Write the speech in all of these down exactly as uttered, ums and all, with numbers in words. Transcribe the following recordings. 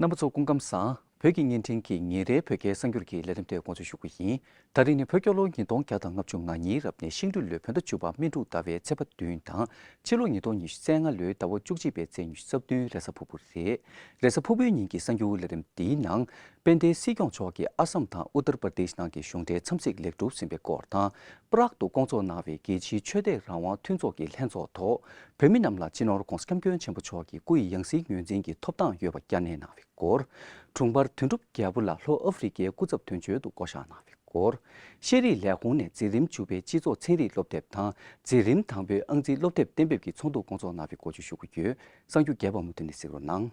རྣམ་པ་ཚོ་སྐུ་ཁམས་བཟང་། བོད་ཀྱི་བརྙན་འཕྲིན་གྱི་ཉིན་རེའི་བོད་སྐད་གསར་འགྱུར་གྱི་ལས་རིམ་དེ་འགོ་འཛུགས་ཞུ་གི་ཡིན། ད་རིང་ནི་བོད་རྒྱལ་ལོ་ཉིས་སྟོང་བརྒྱ་དང་ལྔ་བཅུ་ང་གཉིས་རབ་གནས་ཤིང་སྦྲུལ་ལོའི་བོད་ཟླ་བཅུ་པ་སྨིན་དྲུག་ཟླ་བའི་ཚེས་པ་བདུན་དང་། ཕྱི་ལོ་ཉིས་སྟོང་ཉི་ཤུ་རྩ་ལྔ་ལོའི་ཟླ་བ་བཅུ་གཅིག་པའི་ཚེས་ཉི་ཤུ་རྩ་བདུན་རེས་གཟའ་ཕུར་བུ་རེད། རེས་གཟའ་ཕུར་བུའི་ཉིན་གྱི་གསར་འགྱུར་ལས་རིམ་འདིའི་ནང་། དཔལ་ལྡན་སྲིད་སྐྱོང་མཆོག་གིས་ཨ་སམ་དང་ཨུ་ཏར་པར་དེཤ་ནང་གི་གཞུང་འབྲེལ་འཚམས་གཟིགས་ལེགས་གྲུབ་ཟིན་པའི་སྐོར་དང་། པ་རག་ཏུ་བསྐོང་ཚོགས་གནང་བའི་རྒྱལ་སྤྱིའི་ཆོས་དད་རང་དབང་མཐུན་ཚོགས་ཀྱི་ལྷན་ཚོགས་ཐོག་བོད་མི་རྣམས་ལ་སྤྱི་ནོར་༧གོང་ས་༧སྐྱབས་མགོན་ཆེན་པོ་མཆོག་གི་སྐུ་ཡི་ཡང་སྲིད་ངོས་འཛིན་གྱི་ཐོབ་ཐང་ཡོད་པ་བསྐྱར་ནན་གནང་བའི་སྐོར། དྲུང་འཕར་དོན་གྲུབ་རྒྱལ་པོ་ལགས་ལྷོ་ཨ་ཧྥེ་རི་ཀའི་སྐུ་ཚབ་དོན་གཅོད་དུ་བསྐོ་གཞག་གནང་བའི་སྐོར། ཤེས་རིག་ལས་ཁུངས་ནས་འཛིན་རིམ་བཅུ་པའི་སྤྱི་ཚོགས་ཚན་རིག་སློབ་དེབ་དང་། འཛིན་རིམ་དང་པོའི་ཨང་རྩིས་སློབ་དེབ་གཏན་འབེབས་ཀྱི་ཚོགས་འདུ་བསྐོང་ཚོགས་གནང་བའི་སྐོར་བཅས་ཞུ་གི་ཡོད། གསར་འགྱུར་རྒྱས་པ་མུ་མཐུད་ནས་གཟིགས་རོགས་གནང་།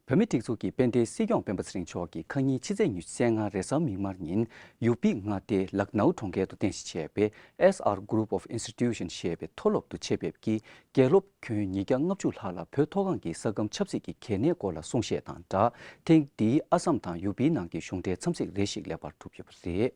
བོད་མིའི་སྒྲིག་འཛུགས་ཀྱི་དཔལ་ལྡན་སྲིད་སྐྱོང་སྤེན་པ་ཚེ་རིང་མཆོག་གིས་ཁ་ཉིན་ཕྱི་ཚེས་ཉི་ཤུ་རྩ་ལྔ་རེས་གཟའ་མིག་དམར་ཉིན་ཡུ་པི་མངའ་སྡེའི་ལག་ནའུ་གྲོང་ཁྱེར་དུ་རྟེན་གཞི་བྱས་པའི་S R Group of Institution ཞེས་པའི་མཐོ་སློབ་ཏུ་ཆེད་ཕེབས་ཀྱིས། དགེ་སློབ་ཁྱོན་ཉིས་བརྒྱ་ལྔ་བཅུ་ལྷག་ལ་བོད་མཐོ་སྒང་གི་ས་ཁམས་ཆབ་སྲིད་ཀྱི་གལ་གནད་སྐོར་ལ་གསུང་བཤད་དང་སྦྲགས། ཐེངས་འདིའི་ཨ་སམ་དང་ཡུ་པི་ནང་གི་གཞུང་འབྲེལ་འཚམས་གཟིགས་རེ་ཞིག་ལེགས་པར་གྲུབ་ཡོད་པ་རེད།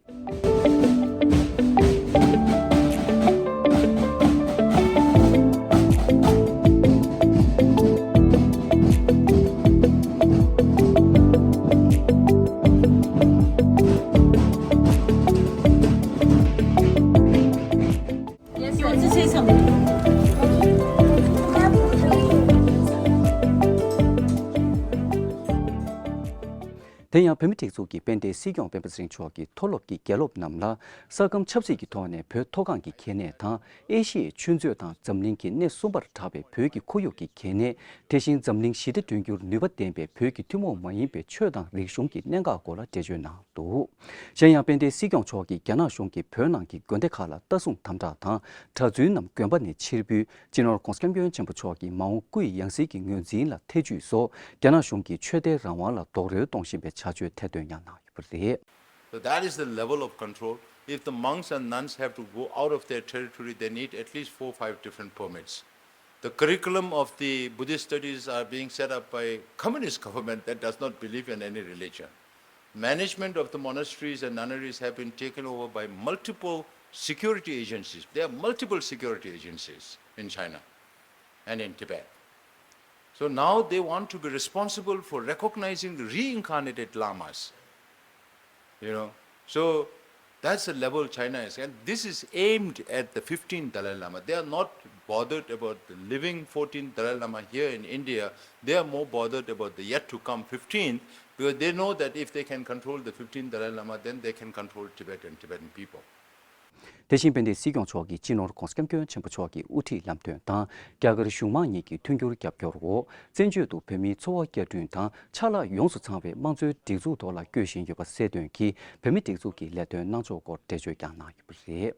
དེ་ཡང་བོད་མིའི་སྒྲིག་འཛུགས་ཀྱི་དཔལ་ལྡན་སྲིད་སྐྱོང་སྤེན་པ་ཚེ་རིང་མཆོག་གིས་མཐོ་སློབ་ཀྱི་དགེ་སློབ་རྣམས་ལ་ས་ཁམས་ཆབ་སྲིད་ཀྱི་ཐོག་ནས་བོད་མཐོ་སྒང་གི་གལ་གནད་དང་། ཨེ་ཤི་ཡའི་ཆུ་མཛོད་དང་འཛམ་གླིང་གི་སྣེ་གསུམ་པར་གྲགས་པའི་བོད་ཀྱི་ཁོར་ཡུག་གི་གལ་གནད། དེ་བཞིན་འཛམ་གླིང་ཞི་བདེ་བསྐྲུན་རྒྱུར་ནུས་པ་ལྡན་པའི་བོད་ཀྱི་ཐུན་མོང་མ་ཡིན་པའི་ཆོས་དང་རིག་གཞུང་གི་གནད་འགག་སྐོར་ལ་འགྲེལ་བརྗོད་གནང་འདུག། གཞན་ཡང་དཔལ་ལྡན་སྲིད་སྐྱོང་མཆོག་གིས་རྒྱ་ནག་གཞུང་གིས་བོད་ནང་གི་དགོན་སྡེ་ཁག་ལ་ལྟ་སྲུང་དམ་དྲག་དང་། གྲྭ་བཙུན་རྣམས་དགོན་པ་ནས་ཕྱིར་འབུད། སྤྱི་ནོར་༧གོང་ས་༧སྐྱབས་མགོན་ཆེན་པོ་མཆོག་གི་མ་འོངས་སྐུ་ཡི་ཡང་སྲིད་ཀྱི་ངོས་འཛིན་ལ་ཐེ་ཇུས་སོགས་རྒྱ་ནག་གཞུང་གིས་ཆོས་དད་རང་དབང་ལ་རྡོག་རོལ་གཏོང་བཞིན་པའི་བྱ་སྤྱོད་ཐེར་འདོན་ཡང་གནང་ཡོད་པ་རེད། So that is the level of control. If the monks and nuns have to go out of their territory, they need at least four, five different permits. The curriculum of the Buddhist studies are being set up by communist government that does not believe in any religion. Management of the monasteries and nunneries have been taken over by multiple security agencies. There are multiple security agencies in China and in Tibet. So now they want to be responsible for recognizing the reincarnated lamas. You know, so that's the level China is. And this is aimed at the fifteenth Dalai Lama. They are not bothered about the living fourteenth Dalai Lama here in India. They are more bothered about the yet to come fifteenth, because they know that if they can control the fifteenth Dalai Lama, then they can control Tibet and Tibetan people. དེ་བཞིན་དཔལ་ལྡན་སྲིད་སྐྱོང་མཆོག་གིས་སྤྱི་ནོར་༧གོང་ས་༧སྐྱབས་མགོན་ཆེན་པོ་མཆོག་གི་དབུ་ཁྲིད་ལམ་སྟོན་དང་། རྒྱ་གར་གཞུང་མང་གཉིས་ཀྱི་མཐུན་འགྱུར་རྒྱབ་སྐྱོར་འོག་བཙན་བྱོལ་དུ་བོད་མིའི་འཚོ་བ་བསྐྱར་སྐྲུན་དང་ཕྱག་ལས་ཡོངས་སུ་ཚང་བའི་དམངས་གཙོའི་སྒྲིག་འཛུགས་ཐོག་ལ་བསྐྱོད་བཞིན་ཡོད་པ་གསལ་སྟོན་གྱིས། བོད་མིའི་སྒྲིག་འཛུགས་ཀྱི་ལས་དོན་གནང་ཕྱོགས་སྐོར་འགྲེལ་བརྗོད་ཀྱང་གནང་ཡོད་པ་རེད།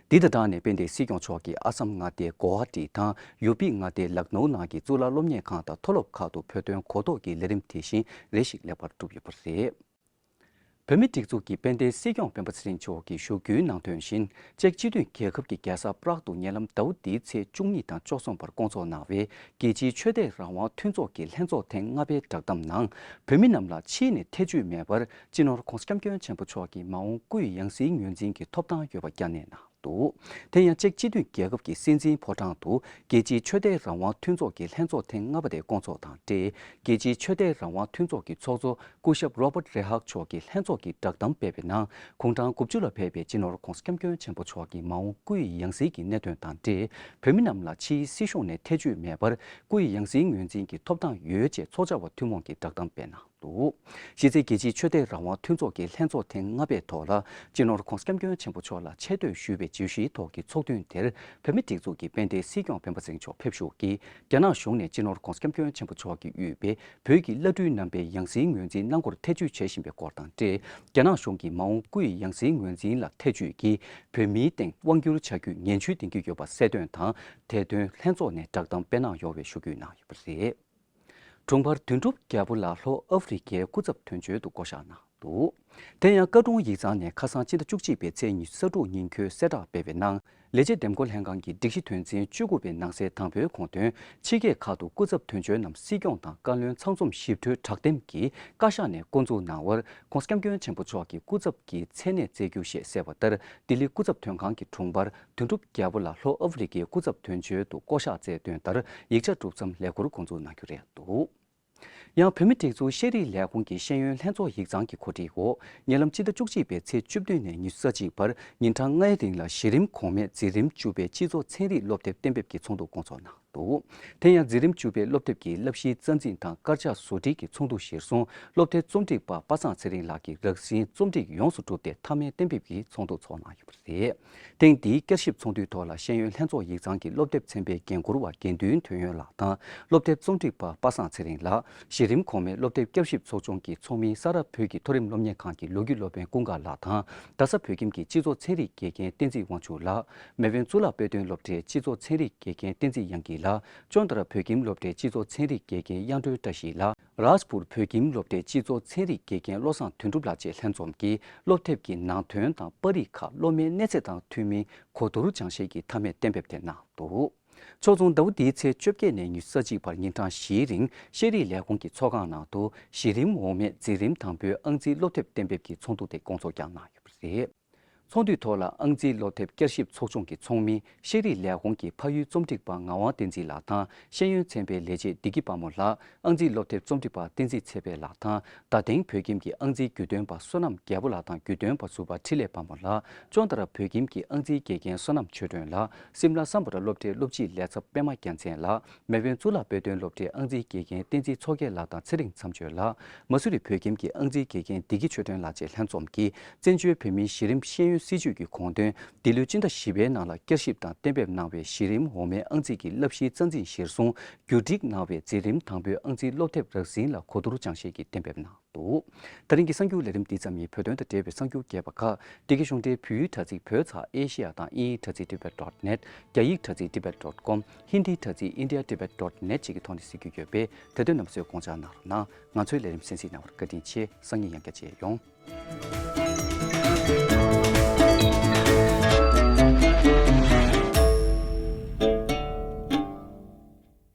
འདི་དང་སྦྲགས་ནས་དཔལ་ལྡན་སྲིད་སྐྱོང་མཆོག་གིས་ཨ་སམ་མངའ་སྡེའི་གོ་ཧ་ཊི་དང་ཡུ་པི་མངའ་སྡེའི་ལག་ནའུ་ནང་གི་གཙུག་ལག་སློབ་གཉེར་ཁང་དང་མཐོ་སློབ་ཁག་ཏུ་བོད་དོན་གོ་རྟོགས་ཀྱི་ལས་རིམ་དེ་བཞིན་རེ་ཞིག་ལེགས་པར་གྲུབ་ཡོད་པ་རེད། བོད་མིའི་སྒྲིག་འཛུགས་ཀྱི་དཔལ་ལྡན་སྲིད་སྐྱོང་སྤེན་པ་ཚེ་རིང་མཆོག་གིས་ཞུ་སྐུལ་གནང་དོན་བཞིན། ཅེཀ་སྤྱི་མཐུན་རྒྱལ་ཁབ་ཀྱི་རྒྱལ་ས་པ་རག་ཏུ་ཉེ་ལམ་ཟླ་བ་འདིའི་ཚེས་བཅུ་གཉིས་དང་བཅུ་གསུམ་བར་བསྐོང་ཚོགས་གནང་བའི་རྒྱལ་སྤྱིའི་ཆོས་དད་རང་དབང་མཐུན་ཚོགས་ཀྱི་ལྷན་ཚོགས་ཐེངས་ལྔ་པའི་བསྒྲགས་གཏམ་ནང་། བོད་མི་རྣམས་ལ་ཕྱིས་ནས་ཐེ་ཇུས་མེད་པར་སྤྱི་ནོར་༧གོང་ས་༧སྐྱབས་མགོན་ཆེན་པོ་མཆོག་གི་མ་འོངས་སྐུ་ཡི་ཡང་སྲིད་ངོས་འཛིན་གྱི་ཐོབ་ཐང་ཡོད་པ་བསྐྱར་ནན་གནང་འདུག། དེ་ཡང་ཅེཀ་སྤྱི་མཐུན་རྒྱལ་ཁབ་ཀྱི་སྲིད་འཛིན་ཕོ་བྲང་དུ་རྒྱལ་སྤྱིའི་ཆོས་དད་རང་དབང་མཐུན་ཚོགས་ཀྱི་ལྷན་ཚོགས་ཐེངས་ལྔ་པ་དེ་བསྐོང་ཚོགས་དང་འབྲེལ། རྒྱལ་སྤྱིའི་ཆོས་དད་རང་དབང་མཐུན་ཚོགས་ཀྱི་ཚོགས་གཙོ་སྐུ་ཞབས་Robert Reinhart མཆོག་གིས་ལྷན་ཚོགས་ཀྱི་བསྒྲགས་གཏམ་སྤེལ་བའི་ནང་། དགུང་གྲངས་དགུ་བཅུ་ལ་ཕེབས་པའི་སྤྱི་ནོར་༧གོང་ས་༧སྐྱབས་མགོན་ཆེན་པོ་མཆོག་གི་མ་འོངས་སྐུ་ཡི་ཡང་སྲིད་ཀྱི་གནད་དོན་དང་འབྲེལ། བོད་མི་རྣམས་ལ་ཕྱིའི་སྲིད་གཞུང་ནས་ཐེ་ཇུས་མེད་པར་སྐུ་ཡི་ཡང་སྲིད་ངོས་འཛིན་གྱི་ཐོབ་ཐང་ཡོད་ཅེས་ཚོགས་བཅར་བ་ཐུན་མོང་གིས་བསྒྲགས་གཏམ་སྤེལ་གནང་འདུག། གཞི་རྩའི་རྒྱལ་སྤྱིའི་ཆོས་དད་རང་དབང་མཐུན་ཚོགས་ཀྱི་ལྷན་ཚོགས་ཐེངས་ལྔ་པའི་ཐོག་ལ། སྤྱི་ནོར་༧གོང་ས་༧སྐྱབས་མགོན་ཆེན་པོ་མཆོག་ལ་ཆེ་བསྟོད་ཞུས་པའི་བརྗོད་གཞིའི་ཐོག་གི་ཚོགས་ཐུན་དེར། བོད་མིའི་སྒྲིག་འཛུགས་ཀྱི་དཔལ་ལྡན་སྲིད་སྐྱོང་སྤེན་པ་ཚེ་རིང་མཆོག་ཕེབས་བཞུགས་ཀྱིས། རྒྱ་ནག་གཞུང་ནས་སྤྱི་ནོར་༧གོང་ས་༧སྐྱབས་མགོན་ཆེན་པོ་མཆོག་གིས་དབུས་པའི་བོད་ཀྱི་བླ་སྤྲུལ་རྣམ་པའི་ཡང་སྲིད་ངོས་འཛིན་གནང་སྐོར་ཐེ་ཇུས་བྱེད་བཞིན་པའི་སྐོར་དང་འབྲེལ། རྒྱ་ནག་གཞུང་གི་མ་འོངས་སྐུ་ཡི་ཡང་སྲིད་ངོས་འཛིན་ལ་ཐེ་ཇུས་ཀྱིས། བོད་མིའི་སྟེང་དབང་བསྒྱུར་བྱ་རྒྱུའི་ངན་བྱུས་ལྡན་གྱི་ཡོད་པ་གསལ་སྟོན་དང་། དེ་དོན་ལྷན་ཚོགས་ནས་བསྒྲགས་གཏམ་སྤེལ་གནང་ཡོང་བའི་ཞུ་སྐུལ་གནང་ཡོད་པ་རེད། དྲུང་འཕར་དོན་གྲུབ་རྒྱལ་པོ་ལགས་ལྷོ་ཨ་ཧྥེ་རི་ཁའི་སྐུ་ཚབ་དོན་གཅོད་དུ་བསྐོ་གཞག་གནང་ འདུག་དེ་ཡང་ཀ་གྲུང་ཡིག་ཚང་ནས་ཁ་སང་ཕྱི་ཟླ་བཅུ་གཅིག་པའི་ཚེས་ཉི་ཤུ་རྩ་དྲུག་ཉིན་འཁོད་གསལ་བསྒྲགས་སྤེལ་བའི་ནང་། ལས་བྱེད་འདེམས་བསྐོ་ལྷན་ཁང་གི་སྒྲིག་གཞི་དོན་ཚན་བཅུ་དགུ་པའི་ནང་གསལ་དང་པོའི་དགོངས་དོན། ཕྱི་རྒྱལ་ཁག་ཏུ་སྐུ་ཚབ་དོན་གཅོད་རྣམས་སྲིད་སྐྱོང་དང་བཀའ་བློན་ཚང་འཛོམས་ཞིབ་ཕྲའི་དྲག་འདེམས་ཀྱིས་བཀའ་ཤག་ནས་བསྐོ་འཛུགས་གནང་བར། ྋགོང་ས་ྋསྐྱབས་མགོན་ཆེན་པོ་མཆོག་གིས་སྐུ་ཚབ་ཀྱི་མཚན་གནས་བསྩལ་རྒྱུ་ཞེས་གསལ་བ་ལྟར། ལྡི་ལི་སྐུ་ཚབ་དོན་ཁང་གི་དྲུང་འཕར་དོན་གྲུབ་རྒྱལ་པོ་ལགས་ལྷོ་ཨ་ཧྥེ་རི་ཁའི་སྐུ་ཚབ་དོན་གཅོད་དུ་བསྐོ་གཞག་སྩལ་དོན་ལྟར། ཡིག་ཆ་གྲུབ་མཚམས་ལས་འཁུར་འགོ་འཛུགས་གནང་རྒྱུ་རེད་འདུག་ཡང་བོད་མིའི་སྒྲིག་འཛུགས་ཤེས་རིག་ལས་ཁུངས་ཀྱི་ཤེས་ཡོན་ལྷན་ཚོགས་ཡིག་ཚང་གི་གོ་སྒྲིག་འོག་ཉེ་ལམ་ཕྱི་ཟླ་བཅུ་གཅིག་པའི་ཚེས་བཅུ་བདུན་ནས་ཉི་ཤུ་རྩ་གཅིག་བར་ཉིན་གྲངས་ལྔའི་རིང་ལ་གཞི་རིམ་གོང་མའི་འཛིན་རིམ་བཅུ་པའི་སྤྱི་ཚོགས་ཚན་རིག་སློབ་དེབ་གཏན་འབེབས་ཀྱི་ཚོགས་འདུ་བསྐོང་ཚོགས་གནང་འདུག་དེ་ཡང་འཛིན་རིམ་བཅུ་པའི་སློབ་དེབ་ཀྱི་བསླབ་གཞིའི་རྩ་འཛིན་དང་དཀར་ཆག་བཟོ་སྒྲིག་གི་ཚོགས་འདུ་གཞིར་བཟུང་སློབ་དེབ་རྩོམ་སྒྲིག་པ་པ་སངས་ཚེ་རིང་ལགས་ཀྱིས་རགས་ཟིན་རྩོམ་སྒྲིག་ཡོངས་སུ་གྲུབ་སྟེ་མཐའ་མའི་གཏན་འབེབས་ཀྱི་ཚོགས་འདུ་ཚོགས་གནང་ཡོད་པ་རེད། ཐེངས་འདིའི་བསྐྱར་ཞིབ་ཚོགས་འདུའི་ཐོག་ལ་ཤེས་ཡོན་ལྷན་ཚོགས་ཡིག་ཚང་གི་སློབ་དེབ་ཚན་པའི་འགན་འཁུར་བ་དགེ་འདུན་དོན་ཡོད་ལགས་དང་། སློབ་དེབ་རྩོམ་སྒྲིག་པ་པ་སངས་ཚེ་རིང་ལགས། གཞི་རིམ་གོང་མའི་སློབ་དེབ་བསྐྱར་ཞིབ་ཚོགས་ཆུང་གི་ཚོགས་མི་ས་རཱ་བོད་ཀྱི་མཐོ་རིམ་སློབ་གཉེར་ཁང་གི་ལོ་རྒྱུས་སློབ་དཔོན་ཀུན་དགའ་ལགས་དང་། རྡ་ས་བོད་ཁྱིམ་གྱི་སྤྱི་ཚོགས་ཚན་རིག་དགེ་རྒན་བསྟན་འཛིན་དབང་ཕྱུག་ལགས། མེས་དབོན་གཙུག་ལག་དཔེ་སྟོན་སློབ་གྲྭའི་སྤྱི་ཚོགས་ཚན་རིག་དགེ་རྒན་བསྟན་འཛིན་དབྱངས་སྐྱིད་ལགས། ཅོན་ཏ་ར་བོད་ཁྱིམ་སློབ་གྲྭའི་སྤྱི་ཚོགས་ཚན་རིག་དགེ་རྒན་དབྱངས་སྒྲོན་བཀྲ་ཤིས་ལགས། རཱཇ་པུར་བོད་ཁྱིམ་སློབ་གྲྭའི་སྤྱི་ཚོགས་ཚན་རིག་དགེ་རྒན་བློ་བཟང་དོན་གྲུབ་ལགས་བཅས་ལྷན་འཛོམས་ཀྱིས་སློབ་དེབ་ཀྱི་ནང་དོན་དང་པར་རིས་ཁག་སློབ་མའི་གནས་ཚད་དང་མཐུན་མིན་གོ་བསྡུར་སྦྱང་བཤད་ཀྱི་མཐའ་མའི་གཏན་འབེབས་དེ་གནང་འདུག་ཕྱོགས་མཚུངས་ཟླ་བ་འདིའི་ཚེས་བཅོ་བརྒྱད་ནས་ཉི་ཤུ་རྩ་གཅིག་བར་ཉིན་གྲངས་བཞིའི་རིང་ཤེས་རིག་ལས་ཁུངས་ཀྱི་ཚོགས་ཁང་ནང་དུ་གཞི་རིམ་འོག་མའི་འཛིན་རིམ་དང་པོའི་ཨང་རྩིས་སློབ་དེབ་གཏན་འབེབས་ཀྱི་ཚོགས་འདུ་དེ་བསྐོང་ཚོགས་ཀྱང་གནང་ཡོད་པ་རེད། ཚོགས་འདུའི་ཐོག་ལ་ཨང་རྩིས་སློབ་དེབ་བསྐྱར་ཞིབ་ཚོགས་ཆུང་གི་ཚོགས་མི་ཤེས་རིག་ལས་ཁུངས་ཀྱི་ཕ་ཡུལ་རྩོམ་སྒྲིག་པ་ངག་དབང་བསྟན་འཛིན་ལགས་དང་ཤེས་ཡོན་ཚན་པའི་ལས་བྱེད་བདེ་སྐྱིད་དཔལ་མོ་ལགས། ཨང་རྩིས་སློབ་དེབ་རྩོམ་སྒྲིག་པ་བསྟན་འཛིན་ཚེ་འཕེལ་ལགས་དང་། རྡ་སྟེང་བོད་ཁྱིམ་གྱི་ཨང་རྩིས་བརྒྱུད་སྟོན་པ་བསོད་ནམས་རྒྱལ་པོ་ལགས་དང་བརྒྱུད་སྟོན་པ་ཟུར་པ་འཕྲིན་ལས་དཔལ་མོ་ལགས། ཅོན་ཏ་ར་བོད་ཁྱིམ་གྱི་ཨང་རྩིས་དགེ་རྒན་བསོད་ནམས་ཆོས་སྒྲོན་ལགས། སིམ་ལ་སམ་བྷོ་ཊ་སློབ་གྲྭའི་སློབ་སྤྱི་ལས་ཚབ་པད་མ་རྒྱལ་མཚན་ལགས། མེས་དབོན་གཙུག་ལག་དཔེ་སྟོན་སློབ་གྲྭའི་ཨང་རྩིས་དགེ་རྒན་བསྟན་འཛིན་མཚོ་རྒྱལ་ལགས་དང་ཚེ་རིང་མཚམས་གཅོད་ལགས། མ་སུ་རི་བོད་ཁྱིམ་གྱི་ཨང་རྩིས་དགེ་རྒན་བདེ་སྐྱིད་ཆོས་སྒྲོན་ལགས་བཅས་ལྷན་འཛོམས་ཀྱིས་བཙན་བྱོལ་བོད་མིའི་གཞི་རིམ་ཤེས་ཡོན་སྲིད་བྱུས་ཀྱི་དགོངས་དོན། འདི་ལོའི་སྤྱི་ཟླ་བཞི་པའི་ནང་ལ་བསྐྱར་ཞིབ་དང་གཏན་འབེབས་གནང་བའི་གཞི་རིམ་འོག་མའི་ཨང་རྩིས་ཀྱི་བསླབ་གཞིའི་རྩ་འཛིན་གཞིར་བཟུང་བསྒྱུར་སྒྲིག་གནང་བའི་འཛིན་རིམ་དང་པོའི་ཨང་རྩིས་སློབ་དེབ་རགས་ཟིན་ལ་གོ་བསྡུར་སྦྱང་བཤད་ཀྱིས་གཏན་འབེབས་གནང་འདུག་ད་རིང་གི་གསར་འགྱུར་ལས་རིམ་འདི་ཙམ་ཡིན། བོད་དོན་དང་འབྲེལ་བའི་གསར་འགྱུར་རྒྱས་པ་ཁག་འདི་གའི་གཞུང་འབྲེལ་བོད་ཡིག་དྲ་ཚིགས་བོད་ཚགས་ཨེ་ཤེ་ཡ་དང་དབྱིན་ཡིག་དྲ་ཚིགས་tibet dot net། རྒྱ་ཡིག་དྲ་ཚིགས་tibet dot com། ཧིན་དིའི་དྲ་ཚིགས india tibet dot net བཅས་ཀྱི་ཐོག་ནས་གཟིགས་རྒྱུ་ཡོད་པས། དེ་དོན་རྣམས་ཚོས་དགོངས་འཇགས་གནང་རོགས་གནང་། ང་ཚོའི་ལས་རིམ་གསན་གཟིགས་གནང་བར་བཀའ་དྲིན་ཆེ། སང་ཉིན་ཡང་བསྐྱར་མཇལ་ཡོང་།